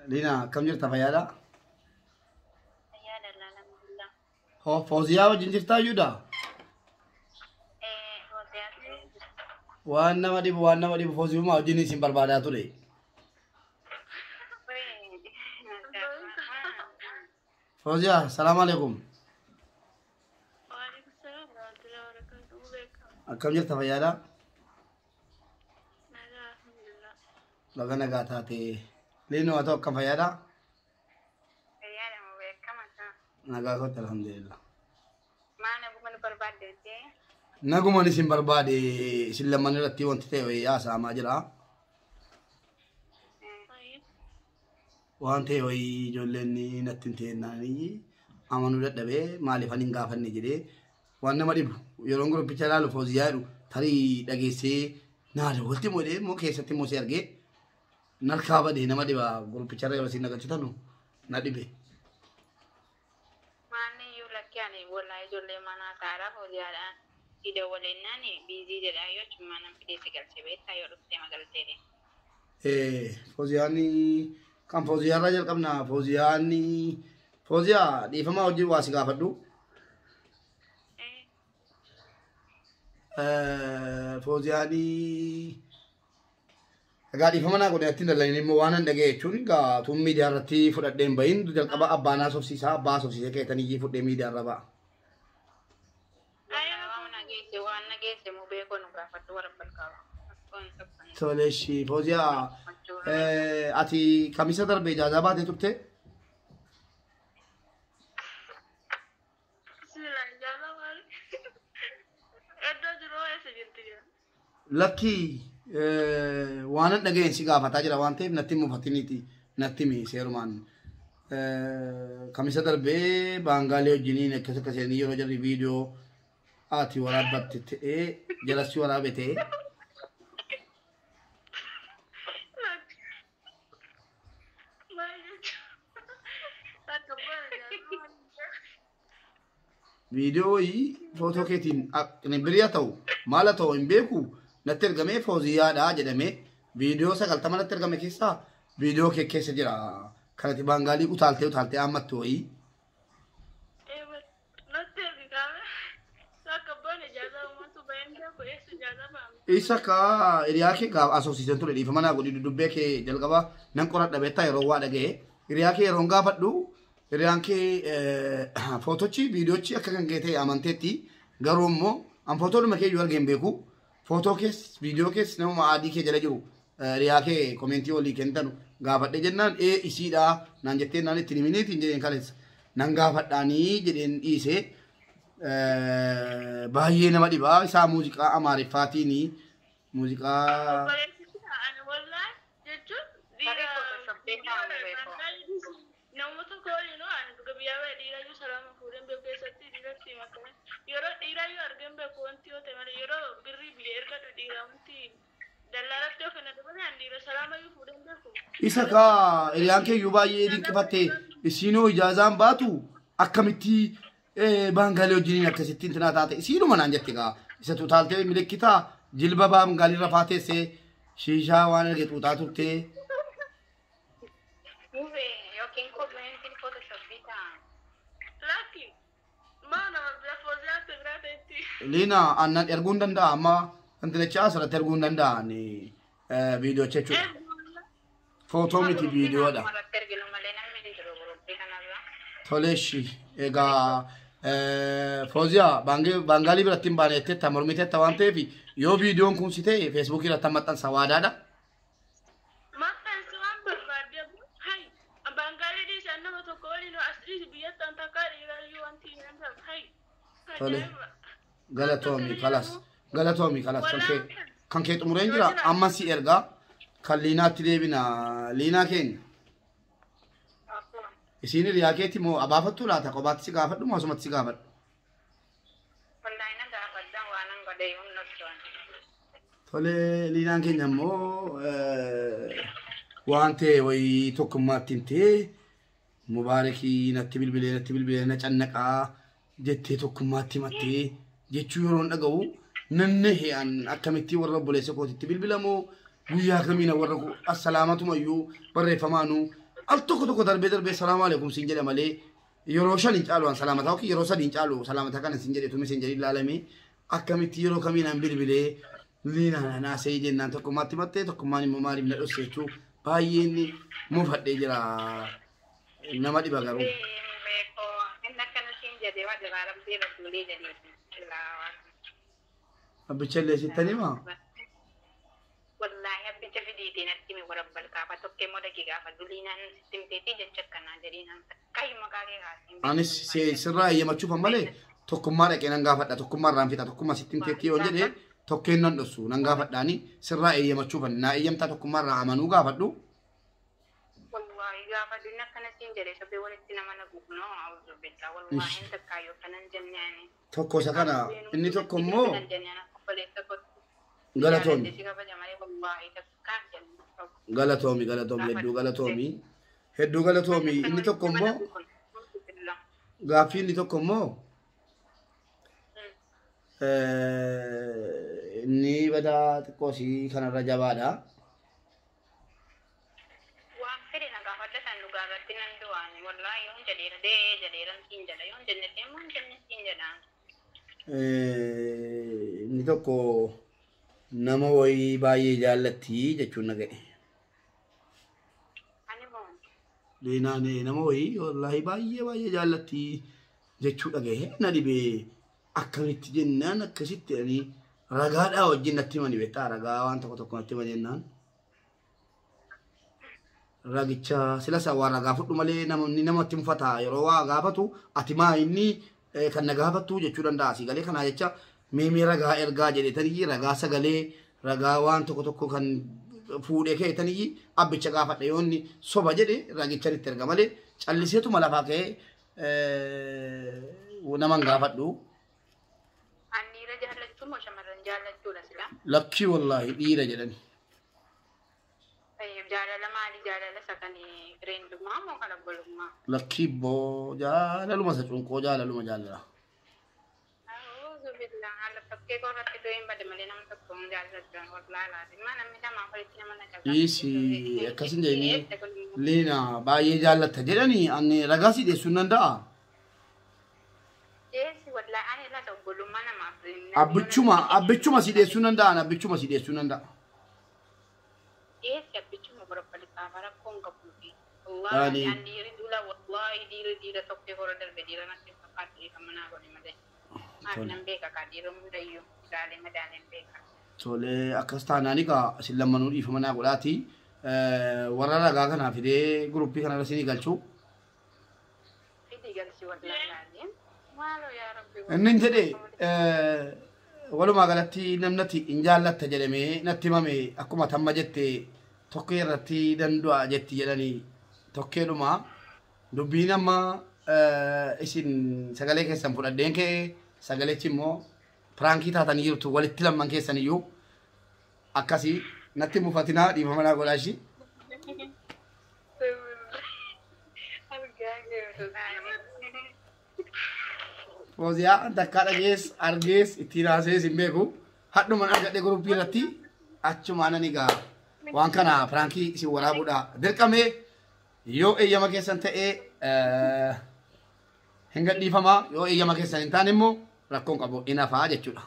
Liina, akkam jirta, fayyaadha? Fayyaadha, alhamdulillah. Hoo, Fooziyaa wajjin jirtaa iyyuudha? Fooziyaa. Waan nama dhibu, waan nama dhibu, Fooziyumaa wajjin isin barbaadaa ture. Fooziyaa, salaamu alaikum. Waalaikum salaam warahmatullahi wabarakatuh. Beekama. Akkam jirta, fayyaadha? Nagaa, alhamdulillah. Baga nagaa taate. Liinuu, haa ta'u, akkam, fayyaadha? Fayyaadha moo beekama ta'a. Nagaa kootti, alhamdulillah. Maa naguma nu barbaaddeettee? Nagumaan isin barbaade, isin lamman irratti wanti ta'e wayii haasa'amaa jira. Waan ta'e wayii ijoolleen natti hin ta'ennaanii amanuu dadhabee, maaliif ani hin gaafanne jedhee. Waan nama dhibu, yeroon gurbicha ilaalu Fooziyaa jedhu tarii dhageessee naa dawwalti moo jedhee immoo keessatti immoo si argee narkaa badee. Nama dhiba, gurbicharra yeroo isin nagalchitanu na dhibe. Maanni iyyuu lakkee ani wallahi ijoollee manaa taa'aadha Fooziyaadhaan. Si dawwaleennaan busy jedha, yoo achummaa nan fidee si galchee beektaa yoo dhuftee magalteedhe. Fooziyaan kan Fooziyaarraa jalqabna. Fooziyaan, Fooziyaa, dhiifamaa wajjin waa si gaafadhu. Fooziyaan egaa dhiifama naa godhe, ittiin dallaneen immoo waan an dhaga'e jechuun egaa tun miidiyaa irratti fudhadhee hin bahin, jalqaba abbaan haasofsiisaa, abbaa haasofsiisee keetanii fudhee miidiyaa irra ba'a. Waan nageesse, waan nageesse muu beekoo nu gaafadhu, warra balqaaba. Tole, ishii Fooziyaa, ati kamisa darbe ijaazaa baatee turte? Bismillah, ijaazaa maali? Iddoo jiru eessa jirti jira? Lakkii, waan an dhaga'een si gaafataa jira waan ta'eef natti mufatiniiti natti himi seerumaan. Kamisa darbee baangaalee wajjiniin akkas akkasanii yeroo jarri viidiyoo ati waraabbatte ta'ee jalassi waraabe ta'ee. Maal jechuudha? Akka bara ijaazaa maali? Viidiyoo wayii footoo keetiin birii haa ta'u maal haa ta'u hin beeku, natti ergamee Fooziyaadha jedhamee viidiyoo 90 natti ergame keessaa viidiyoo kee keessa jira. Kanati baangaalii utaaltee utaaltee ammattu wayii. Natti ergi kaame. Akka bara ijaazaa uummatu baheen beeku, eessa ijaazaa baame? Isa ka hiriyaa kee gaaf asoosiisan ture, dhiifama naa godhi, dubbee kee jalqaba nan qoradha beektaa. Yeroo waa dhaga'e hiriyaa kee yeroon gaafadhu, hiriyaan kee footochi viidiyoochi akka kan kee ta'e amanteetti, garuu immoo an footoodhuma kee iyyuu argee hin beeku. Footoo kees viidiyoo kees namuma adii kee jala jiru hiriyaa kee komentii olii kentanu gaafadhe jennaan, ee isiidha naan jettee, naan ittiin himiniitiin jedheen, kaleessa nan gaafadhaanii jedheen dhiisee. Baay'ee nama dhibaa, isaa muuziqaa Amaariffaatiin muuziqaa. Obboleessitti ani wallahi jechuun Tarii Photoshop ta'uu beeku. Nama tokko waliin ani dhuga biyyaa ba'e dhiirayyuu salaama fuudheen beeku, keessatti dhiiratti makame yeroo dhiirayyuu argeen beeku, wanti yoo ta'e malee yeroo birrii biyya ergadhu dhiira wanti dallaalatti yoo kenna dabale ani dhiira salaamayyuu fuudheen beeku. Isa ka hiriyaan kee iyyuu baay'ee dinqifatte, isiinoo ijaazaan baatu akkamitti baangaalee wajjiniin akkasitti intinaa taate isiinuma naan jette gaa, isa tutaaltee milikitaa jilba baangaalii rafaa teessee shiishaa waan arge xuuxaa turtee. Mubee yookiin komentiin Photoshop ta'a. Lakki, maa nama bira Fooziyaa biraa ta'etti. Liina, annan erguu hin danda'a, amma intinicha asirratti erguu hin danda'a ani viidiyoocha jechuudha. Footoo miti, viidiyoodha. Irratti erginu malee namni hin jiru guruppii kanarra. Toleeshi, egaa Fooziyaa, baangaalii biratti hin baane jetteetta, mormiteetta waan ta'eef, yoo viidiyoon kun si ta'e Feesbuukii irratti maxxansa, waadaadha. Maxxansi waan barbaadde, hay, baangaalee dhiisaan nama tokko waliin as dhiisi, biyyatti an takkaa dhiirayyuu wanti hin danda'amu, hay. Tole. Galatoomi, kalas. Galatoomi, kalas. Kan kee xumureen jira, amma si ergaa kan Liinaatti deebina. Liinaa keenya. Isiin hiriyaa keetti moo abaafattuu laata, kophaatti si gaafadhu moo asumatti si gaafadhu? Wallahi na gaafadha, waan an godhe humna turan. Tole, Liinaan keenya immoo waan ta'e wayii tokkummaatti himtee, Mubaarakii natti bilbilee, natti bilbilee na cannaqaa jettee tokkummaatti himattee jechuu yeroon dhaga'u nannahe. An akkamitti warra obboleessa kootitti bilbilamoo, guyyaa kamiina warra assalaamatuma iyyuu barreeffamaanu Al tokko tokko darbee darbee salaamu alaikum siin jedha malee yeroo 5 hin caalu an salaamataa yookiin yeroo 3 hin caalu salaamataa kana siin jedhe tumi siin jedhi ilaalame akkamitti yeroo kamiin an bilbilee liinaa naasee jennaan tokkummaatti mattee tokkummaan immoo maaliif na dhosse jechuu baay'een muufadhee jira nama dhiba garuu. Abbicha illee sitti himaa? Wallaahi abbicha fidiitii natti himi warabbal kaafa tokkee immoo dhaqii gaafa duliinaan sitti himteetii jecha akkanaa jedhiinaan kayyuma maqaa kee kaasee. Anis sirraa eeyyamachuufan malee tokkummaa dhaqee nan gaafadha tokkummaa irraan fixa tokkummaa sitti himteetti yoo jedhee tokkeen nan dhossu nan gaafadhaani sirraa eeyyamachuufan naa eeyyamtaa tokkummaa irraa amanuu gaafadhu. Wallaahi gaafa dunni akkana siin jedhee sobee walitti nama naguuf noo awuzu billaa wallaahi hin takkaayyoo kanan jenne ani. Tokko isa kana inni tokko immoo galatoomi. Galatoomi galatoomi hedduu galatoomi hedduu galatoomi inni tokko immoo gaaffii inni tokko immoo inni badaa xiqqoosii kanarra jabaadha. Waan fedhe na gaafadha san dhugaa irratti nan du'aani wallaahi yoon jedheera dee jedheeran siin jedha yoon jenne immoo hin jenne siin jedha. Inni tokko nama wayii baay'ee jaallatti jechuun na ga'e. Leenaan nama wayii wallaahi baay'ee baay'ee jaallatti jechuu dhagahe na dhibee akkamitti jennaan akkasitti ani ragaadhaa wajjin natti himani beektaa ragaa waan tokko tokko natti hima jennaan. Ragicha sila isaa waan ragaa fudhu malee namni namatti mufata yeroo waa gaafatu ati maa inni kan na gaafattu jechuu danda'a si galee kanaa jecha meemee ragaa ergaa jedhetanii ragaa sagalee ragaa waan tokko tokko kan fuudhee keetanii abbicha gaafadha yoo inni soba jedhe ragicha itti erga malee calliseetuma lafaa ka'ee naman gaafadhu. An dhiira jaallachuu moo shamarran jaallachuudha sila? Lakkii wallaahi dhiira jedhani. Jaalala maali jaalala isa kan fireendumaa moo kan obbolummaa? Lakkii boo jaalaluma isa cunqoo jaalaluma jaalala. Dhiisi akkasin jedhanii liina baay'ee jaallatta jedhanii ani ragaa si dhiyeessuu hin danda'a. Abbichuma abbichuma si dhiyeessuu hin danda'an abbichuma si dhiyeessuu hin danda'a. Tole akkas taanaan egaa isin lammanuu dhiifama naa godhaati. Warra ragaa kanaa fidee guruppii kanarra isinii galchuu. Inni jedhe walumaa galatti namnati hin jaallatta jedhamee natti himame akkuma tamma jette tokkee irratti dandu'a jetti jedhanii tokkeedhuma dubbiin amma isin sagalee keessan fudhadheen ka'e sagalechi immoo piraankii taatanii jirtu walitti lamman keessan iyyuu akkasii natti mufatinaa dhiifama naa godhaa ishii. Fooziyaa takkaa dhagees argees ittiin haasees hin beeku hadhuman argadhe guruppii irratti achumaan ani egaa waan kana piraankii isin waraabuudha dirqamee yoo eeyyama keessan ta'ee hin gadhiifamaa yoo eeyyama keessan hin taane immoo rakkoon qabu hin hafaa jechuudha.